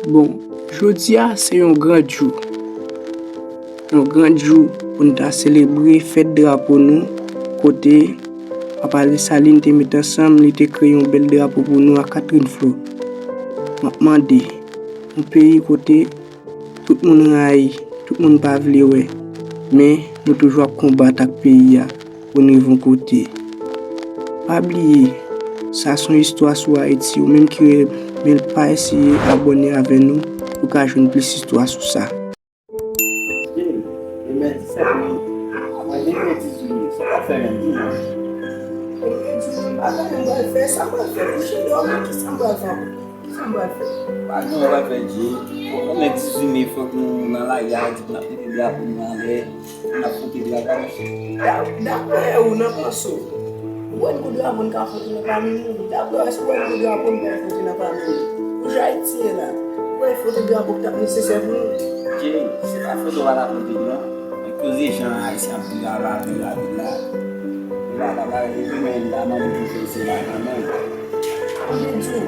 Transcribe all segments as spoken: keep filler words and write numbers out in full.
Bon, jodi a se yon gran jou. Yon gran jou pou n ta selebre fèt drapo nou, kote Papa Desalin te met ansanm, li te kreye yon bèl drapo pou nou ak Catherine Flo. M ap mande, yon peyi kote tout moun rayi, tout moun pa vle wè, men nou toujou ap konbat ak peyi a pou n rive yon kote. Pa bliye, sa se yon istwa sou Ayiti, ou menm ki renmen l, pa eseye abòne avè nou pou w ka jwenn plis istwa sou sa. Demen disèt me, apre demen dizuit me, sa w pral fè menm tou, non? Demen dizuit me, m pa konnen m pral fè, sa m pral fè, kouche dòmi, kisa m pral fè ankò? Kisa m pral fè? Pa gen w pral fè, Jay. Ou konnen dizuit me, fòk nou nan lari a, di pou n ap pote drapo nou anlè, pou n ap pote drapo. Da-, daprè ou, nan panse w, ou wè n kou drapo n ka fwote nan pami nou? Daprè w, èske w wè n kou drapo n ka fwote nan pami nou? Pou jan Ayiti ye la, ou wè fwote drapo ki t ap nesesè pou nou? Jay, se pa fwote w pa ta fwote l non. Men koze jan Ayisyen ap vira la, vira, vira. Vira la, vira, epi men la, manman pou fè se la, kanmenm. Ann di w,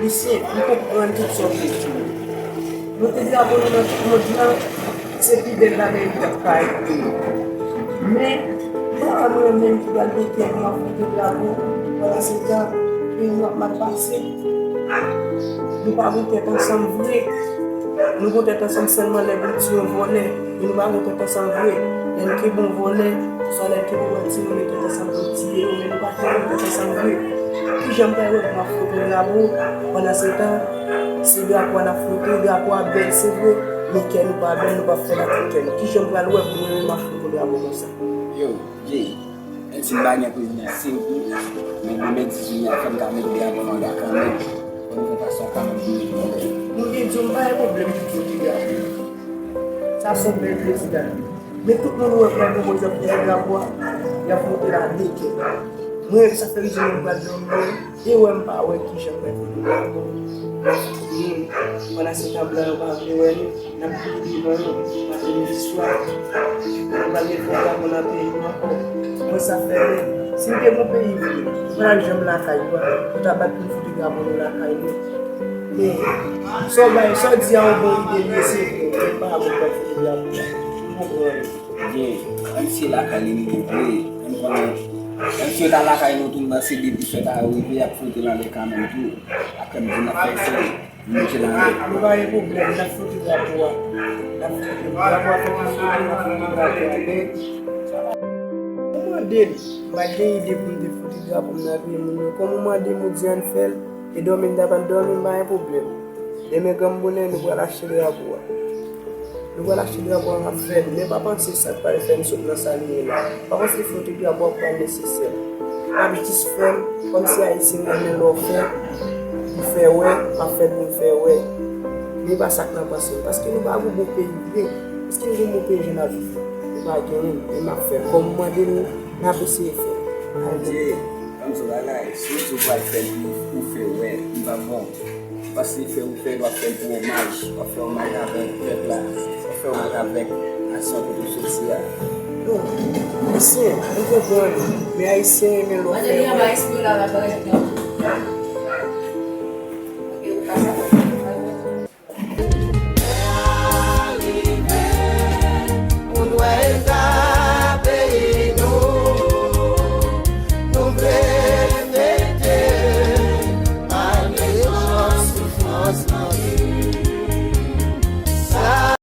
Lisyen, m konprann tout sa w vle di. Monte drapo nou nan tout mond lan, se pi bèl bagay ki t ap ka rive nou. Men, mwen, mwen menm ki pral gen kè pou m ap monte drapo, pandan se tan, peyi nou ap mal pase. Nou pa gen tèt ansanm vre. Nou gen tèt ansanm sèlman lè pou n tiye yon vòlè. Men nou pa gen tèt ansanm vre. Lè n kenbe yon vòlè, oswa lè n kenbe yon banti, nou met tèt ansanm pou n tiye yo, men nou pa kenbe tèt ansanm vre. Kijan m pral wè pou m ap fwote yon drapo, pandan se tan, se drapo a n ap fwote, drapo a bèl, se vre, men kè nou pa bèl, nou p ap fè l ak kè nou. Kijan m pral wè pou mwen menm m ap fwote yon drapo konsa? Yo, Jay, menm si m pa gen prezidan, si m pou, men demen dizuit me a, fò n ka mete drapo nou anba kanmenm. Fò nou fè fason kanmenm pou nou mete. M gen di w, m pa gen pwoblèm pou fwote drapo. Sa se yon bèl prezidan. Men tout moun wè pral pran egzanp pou drapo a, y ap monte la de kè. Mwen, sa fè rive mwen pral dòmi, e wè m pa wè kijan pral fè pou drapo. Moun, pandan se tan blan yo pa vle wè nou, n ap kouri devan yo, n ap fè nou istwa. Nou pral gen fè drapo nan peyi nou ankò. Mwen sa fè mwen, si m te gen yon peyi vre, m pa t ap janm lakay ou a, nou ta bat pou n fwote drapo nou lakay nou. Men, sa w bay, sa w di a yon bon ide li ye, se vre, men pa bon pral fwote drapo a. M konprann. Byen, menm si lakay li nou vre, ann konnen, menm si yo ta lakay nou tou, m panse depi fèt a rive, y ap fwote l anlè kanmenm tou. Apre m di n ap fè se, m mete l anlè. Nou pa gen pwoblèm, n ap fwote drapo a. N ap fwote drapo a, fè pou fwote, n ap fwote drapo a, men. Ou mande m, m pa t gen ide pou m te fwote drapo m nan peyi moun yo. Kòm ou mande m, ou di ann fè l, e dòmi m ta pral dòmi, m pa gen pwoblèm. Demen granm bonè, nou pral achte drapo a. Nou pral achte drapo a, n ap fè l. Men pa panse sa k pral fè n sot nan sa n ye la. Pa panse fwote drapo a pral nesesè. N ap jis fè l, kòmsi Ayisyen renmen lè w fè, pou fè wè, m ap fè l pou m fè wè. Men pa sa k nan panse m. Paske nou pa gen bon peyi vre. Paske nou gen bon peyi jan n ap viv. Nou pa genyen, men m ap fè l. Kòm ou mande m, n ap eseye fè l. Adye. Ban m di w bagay, si w di w pral fè l pou ou fè wè, li pa bon. Paske fè ou fè l, w ap fè l pou omaj, w ap fè omaj avèk pèp la, w ap fè omaj avèk nasyon kote w soti a. Bon, Ayisyen, m konprann, men Ayisyen renmen lè w fè wè.